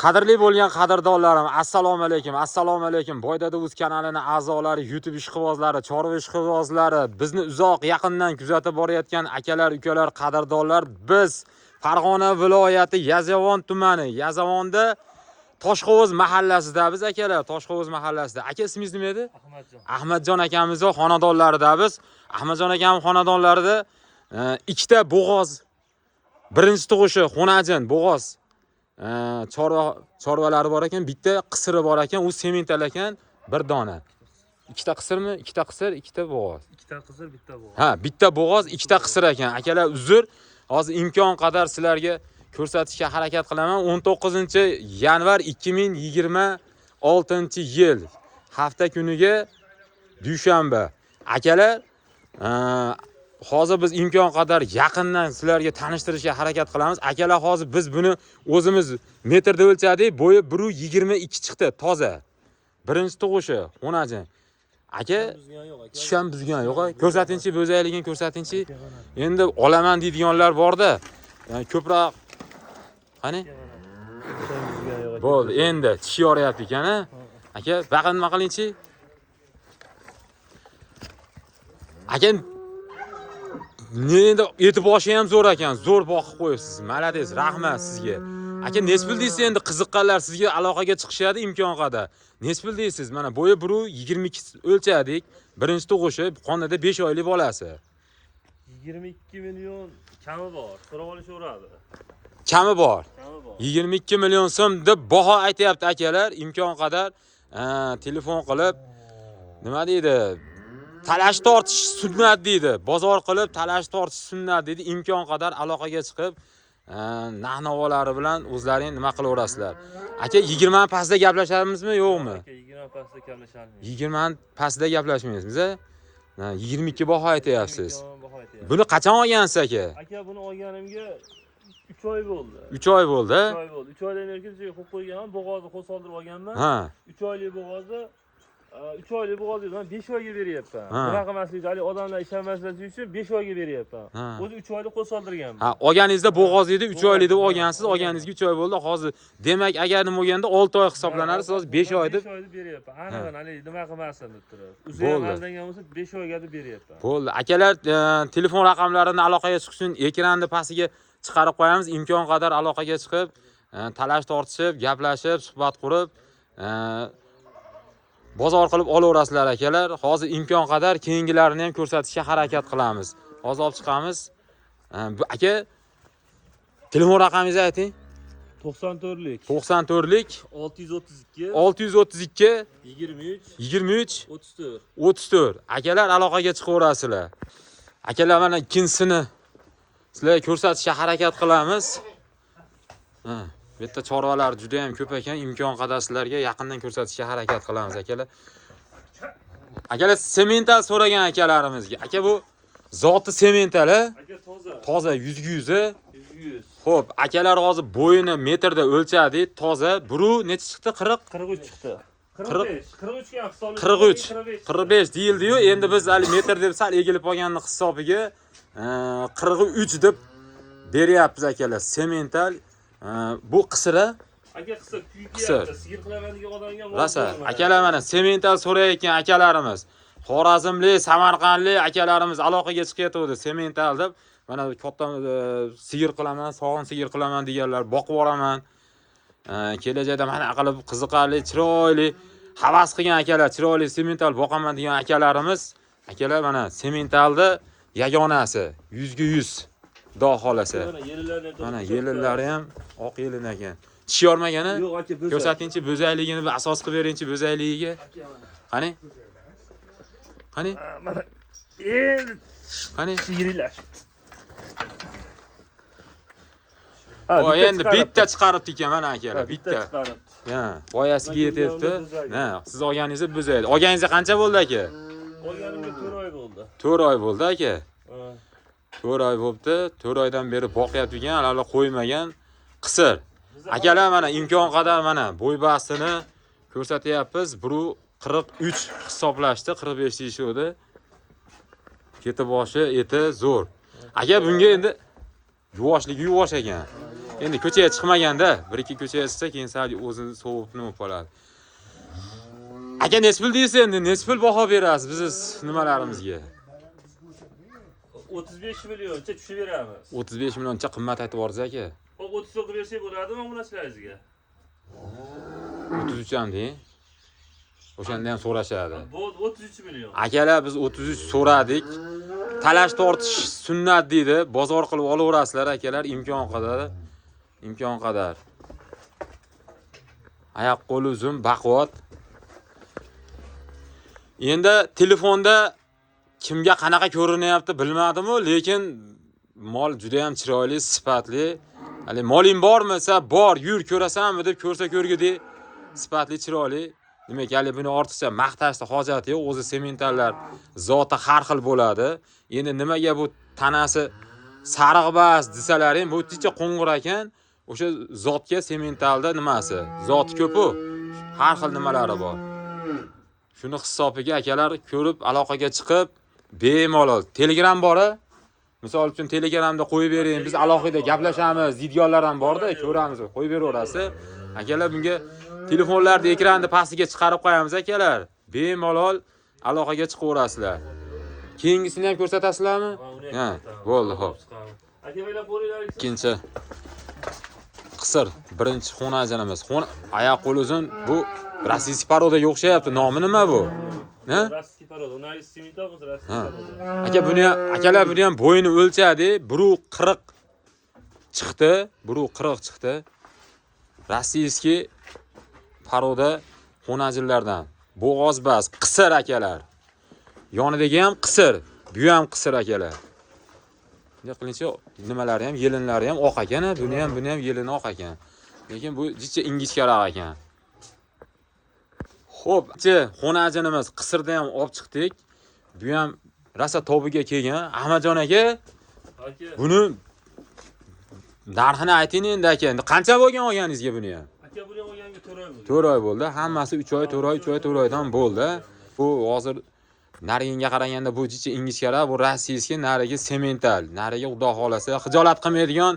Qadrli bo'lgan qadrdonlarim, assalomu alaykum, assalomu alaykum. Boydada o'z kanalini a'zolari, YouTube ishqibozlari, chorva ishqibozlari, bizni uzoq yaqindan kuzatib borayotgan akalar, ukalar, qadrdonlar, biz Farg'ona viloyati Yozyovon tumani, Yozyovonda Toshxo'voz mahallasida biz akalar, Toshxo'voz mahallasida. Aka, ismingiz nima edi? Ahmadjon. Ahmadjon akamizni xonadonlarida biz. Ahmadjon akam xonadonlarida ikkita bo'g'oz, birinchi tug'ishi xonajin bo'g'oz chorvalari bor ekan, bitta qisiri bor ekan, u semental ekan, bir dona. Ikkita qisirmi? Ikkita qisir, ikkita bo'g'oz. Ikkita qisir, bitta bo'g'oz. Ha, bitta bo'g'oz, ikkita qisir ekan. Akalar, uzr. Hozir imkon qadar sizlarga ko'rsatishga harakat qilaman. 19 yanvar 2026 yil hafta kuniga dushanba. Akalar, hozir biz imkon qadar yaqindan sizlarga tanishtirishga harakat qilamiz. Akalar, hozir biz buni o'zimiz metrda o'lchadik, bo'yi 1,22 chiqdi, toza. Birinchi tug'ishi, xonajin. Aka, Buzgan yo'q aka. tish ham buzgan yo'q. Ko'rsatingchi, bo'zayligini ko'rsatingchi. Endi olaman deydiganlar borda. Yani ko'proq qani? Tish ham buzgan yo'q aka. Bo'ldi, endi tish yoryapti ekan, a? Aka, baqa nima qilingchi? Aka, endi eti boshi ham zo'r ekan, zo'r boqib qo'yibsiz. Молодец, rahmat sizga. Aka, nechi pul deysiz endi, qiziqqanlar sizga aloqaga chiqishadi imkon qadar. Nechi pul deysiz? Mana bo'yi 1,22 o'lchadik. Birinchi tug'ishi, qonida 5 oylik bolasi. 22 million kami bor. So'rab olishaveradi. Kami bor. Kami bor. 22 million so'm deb baho aytyapti akalar. Imkon qadar telefon qilib nima deydi? Talash tortish sunnat deydi. Bozor qilib talash tortish sunnat deydi. Imkon qadar aloqaga chiqib, narx-navolari bilan o'zlaring nima qilaverasizlar. Aka, 20 pastda gaplashamizmi, yo'qmi? Aka, 20 pastda gaplashamiz. 20 pastda gaplashmaymiz, a? Ha, 22 baho aytyapsiz. 22 million baho aytyapsiz. Buni qachon olgansiz, aka? Aka, buni olganimga 3 oy bo'ldi. 3 oy bo'ldi. 3 oy bo'ldi. 3 oydan beri joyga qo'yib qo'yganman, bo'g'ozni qo'l soldirib olganman. 3 oylik bo'g'ozni 3 oylik bo'g'ozni man 5 oyga beryapman. Bunaqa qilmaslik, hali odamlar ishonmasligi uchun 5 oyga beryapman. O'zi 3 oylik qo'l soldirganman. Ha, olganingizda bo'g'oz edi, 3 oylik deb Bo'g'oz, olgansiz, ha, olganingizga 3 oy bo'ldi. Hozir demak, agar nima bo'lganda 6 oy hisoblanadi, siz hozir 5 oy deb 5 oy deb beryapman. Aniq hali nima qilmasin deb turib. O'zi ham Bo'ldi. aldangan bo'lsa 5 oyga deb beryapman. Bo'ldi. Akalar, telefon raqamlarini aloqaga chiqish uchun ekranni pastiga chiqarib qo'yamiz. Imkon qadar aloqaga chiqib, talash tortishib, gaplashib, suhbat qurib, bozor qilib olaverasizlar akalar. Hozir imkon qadar keyingilarini ham ko'rsatishga harakat qilamiz. Hozir olib chiqamiz. Bu aka, telefon raqamingizni ayting. 94lik 94lik 632 632 23 23 34. 34. Akalar, aloqaga chiqaverasizlar. Akalar, mana ikkinchisini sizlarga ko'rsatishga harakat qilamiz. Ha, bu yerda chorvalar juda ham ko'p ekan. Imkon qadar sizlarga yaqindan ko'rsatishga harakat qilamiz, akalar. Akalar, semental so'ragan akalarimizga. Aka, bu zoti semental, a? Aka, toza. Toza, yuzga yuzi. 100. Xo'p, akalar, hozir bo'yini metrda o'lchadik. Toza. Buru necha chiqdi? 40 43 chiqdi. 45. 45 ga hisoblaysiz. 43 45 deyildi-yu, endi biz hali metr deb sal egilib qolganini hisobiga 43 deb beryapmiz akalar. Semental, bu qisiri. Aka, qisir kuyib Qisir. kelyapti. Sigir qilaman degan odamga mos Rosa. bo'lmaydi. Akalar, mana semental so'rayotgan akalarimiz, Xorazmlik, Samarqandlik akalarimiz aloqaga chiqayotgandi semental deb. Mana katta sigir qilaman, sog'in sigir qilaman deganlar, boqib yuboraman. Kelajakda mana qilib qiziqarli, chiroyli havas qilgan akalar, chiroyli semental boqaman degan akalarimiz, akalar, mana sementalni yagonasi, yuzga yuz, xudo xohlasa. Mana yelinlarni ham Mana to'xtatib yelinlari ham oq yelin ekan. Tish yormagan a? Yo'q aka, bo'zak. Ko'rsatingchi bo'zayligini, bir asos qilib beringchi bo'zayligiga. Qani? Qani? Mana endi Qani? sigiringlar. Voy, endi bitta chiqaribdi ekan mana akalar, bitta bitta. chiqaribdi. Ha, boyasiga yetyapti. Ha, siz olganingizda bo'zaydi. Olganingizda qancha bo'ldi, aka? Olganimga 4 oy bo'ldi. 4 oy bo'ldi, aka. Ha. 4 oy bo'libdi. 4 oydan beri boqyapti ekan, hali qo'ymagan. Qisir. Akalar, mana imkon qadar mana bo'y bastini ko'rsatyapmiz. 1,43 hisoblashdi, 45 deyishuvdi. Keti boshi eti zo'r. Aka, bunga endi yuvoshligi yuvosh ekan. Endi ko'chaga chiqmaganda, bir ikki ko'chaga chiqsa, keyin sal o'zini sovib nima bo'lib qoladi. Aka, nechi pul deysiz endi? Nechi pul baho berasiz bizni nimalarimizga? 35 millioncha tushib beramiz. 35 millioncha qimmat aytib yubordingiz aka. Hop, 30 qilib bersak bo'ladimi obunachilaringizga? 33 ham deng. O'shanda ham so'rashadi. Bo'ldi, 33 million. Akalar, biz 33 so'radik. Talash tortish sunnat deydi. Bozor qilib olaverasizlar akalar, imkon qadar. Imkon qadar. Oyoq qo'li uzun, baquvvat. Endi telefonda kimga qanaqa ko'rinyapti bilmadim-u, lekin mol juda ham chiroyli, sifatli. Hali moling bormi desa, bor, yur ko'rasanmi deb ko'rsa ko'rgudek sifatli, chiroyli. Demak, hali buni ortiqcha maqtashda hojati yo'q. O'zi sementallar zoti har xil bo'ladi. Endi nimaga bu tanasi sariq bas desalar ham, bu ticha qo'ng'ir ekan. O'sha zotga sementalda nimasi? Zoti ko'p-u. Har xil nimalari bor. Shuni hisobiga akalar ko'rib aloqaga chiqib bemalol Telegram bor-a? Misol uchun Telegramda qo'yib bering, biz alohida gaplashamiz, deydiganlar ham borda, ko'ramiz, qo'yib beraverasiz. Akalar bunga telefonlarni ekranni pastiga chiqarib qo'yamiz akalar. Bemalol aloqaga chiqaverasizlar. Keyingisini ham ko'rsatasizlarmi? Ha, bo'ldi, xo'p. Aka, o'ylab ko'ringlar. Ikkinchi qisir, birinchi xo'najanimiz. Oyoq qo'li uzun, bu rossiyskiy porodaga o'xshayapti. Nomi nima bu? Ha? Rossiyskiy poroda. Unari semental bo'lsa rossiyskiy poroda. Aka, buni akalar buni ham bo'yini o'lchadi. 1.40 chiqdi, 1.40 chiqdi. Rossiyskiy poroda xonajillardan. Bo'g'oz bas, qisir akalar. Yonidagi ham qisir, bu ham qisir akalar. Bunday qilincha nimalari ham, yelinlari ham oq ekan, buni ham, buni ham yelini oq ekan. Lekin bu jicha ingichkaroq ekan. Xo'p, xonajinimiz qisirda ham olib chiqdik. Bu ham rosa tobiga kelgan. Ahmadjon aka, buni narxini ayting endi aka. Endi qancha bo'lgan olganingizga buni ham? Aka, buni olganga 4 oy bo'ldi. 4 oy bo'ldi. Hammasi 3 oy, 4 oy, 3 oy, 4 oydan bo'ldi. Bu hozir nariginga qaraganda bu jicha ingichkaroq, bu rossiyskiy, narigi semental. Narigi xudo xolasa xijolat qilmaydigan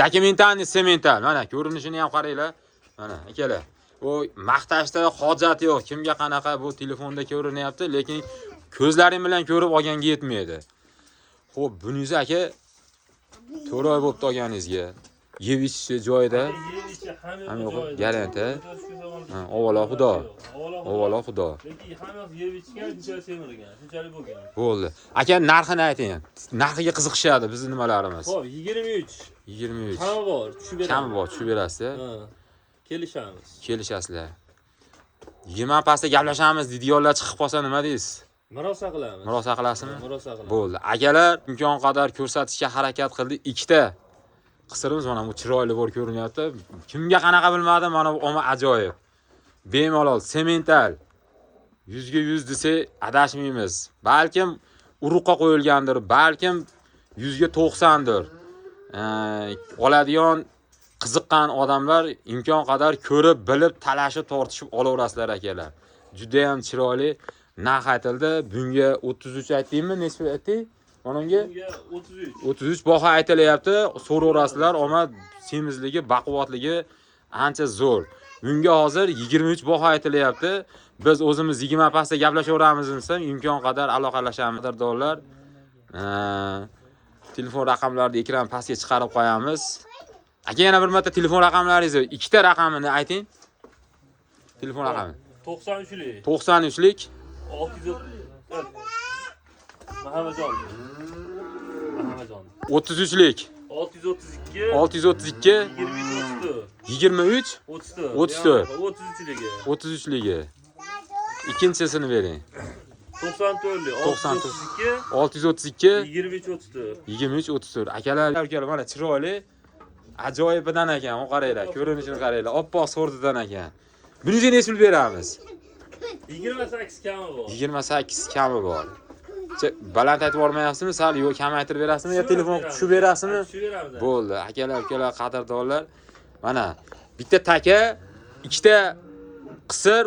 dokumentalniy semental. Mana ko'rinishini ham qaranglar. Mana akalar. Bu maqtashda hojat yo'q. Kimga qanaqa bu telefonda ko'rinyapti, lekin ko'zlaring bilan ko'rib olganga yetmaydi. Xo'p, buningiz aka 4 oy bo'libdi olganingizga. Yeb ichishi joyida. Yeb ichishi hamma yo'q, joyida. Garanti. Avvalo Xudo. Avvalo Xudo. Lekin hammasi yeb ichgan, shunchalik semirgan, shunchalik bo'lgan. Bo'ldi. Aka, narxini ayting. Narxiga qiziqishadi bizning nimalarimiz. Xo'p, 23. 23. Kami bor, tushib beramiz. Kami bor, tushib berasiz. Ha. Kelishamiz. Kelishasizlar. 20 pastda gaplashamiz deydiganlar chiqib qolsa nima deysiz? Murosa qilamiz. Murosa qilasizmi? Murosa qilamiz. Bo'ldi. Akalar, imkon qadar ko'rsatishga harakat qildik. Ikkita qisirimiz mana bu chiroyli bo'lib ko'rinyapti. Kimga qanaqa bilmadim, mana bu oma ajoyib. Bemalol semental. 100ga 100 desak adashmaymiz. Balkim uruqqa qo'yilgandir, balkim 100ga 90dir. Oladigan qiziqqan odamlar imkon qadar ko'rib, bilib, talashib, tortishib olaverasizlar akalar. Juda ham chiroyli narx aytildi. Bunga 33 aytdingmi? Necha aytding? Mana unga 33. 33 baho aytilyapti. So'raverasizlar, omad semizligi, baquvvatligi ancha zo'r. Bunga hozir 23 baho aytilyapti. Biz o'zimiz 20 pastda gaplashaveramiz desam, imkon qadar aloqalashamiz. Qadrdonlar, telefon raqamlarini ekran pastga chiqarib qo'yamiz. Aka, yana bir marta telefon raqamlaringizni, ikkita raqamini ayting. Telefon raqami. 93lik. 93lik. 600 Muhammadjon. Muhammadjon. 33lik. 632. 632. 23 23 34. 34. 33ligi. 33ligi. Ikkinchisini bering. 94lik. 94. 632. 632 23 34. 23 34. Akalar, ukalar, mana chiroyli ajoyibidan ekan, u qaranglar, ko'rinishini qaranglar. Oppoq so'rtidan ekan. Bunga necha pul beramiz? 28 kami bor. 28 kami bor. Baland aytib yubormayapsizmi? Sal yo'q, kamaytirib berasizmi yo telefon tushib berasizmi? Tushib beramiz. Bo'ldi. Akalar, ukalar, qadrdonlar. Mana bitta taka, ikkita qisir,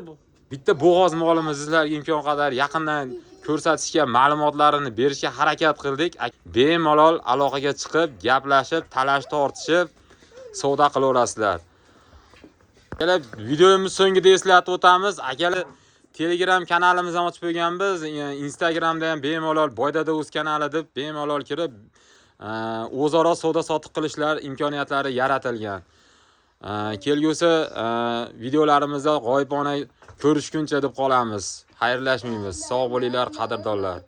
bitta bo'g'oz molimiz sizlarga imkon qadar yaqindan ko'rsatishga, ma'lumotlarini berishga harakat qildik. Bemalol aloqaga chiqib, gaplashib, talash tortishib, savdo qilaverasizlar. Akalar, videomiz so'ngida eslatib o'tamiz. Akalar, Telegram kanalimizni ham ochib qo'yganmiz. Instagramda ham bemalol Boydada o'z kanali deb bemalol kirib, o'zaro savdo sotiq qilishlar imkoniyatlari yaratilgan. Kelgusi videolarimizda g'oyibona ko'rishguncha deb qolamiz. Xayrlashmaymiz. Sog' bo'linglar, qadrdonlar.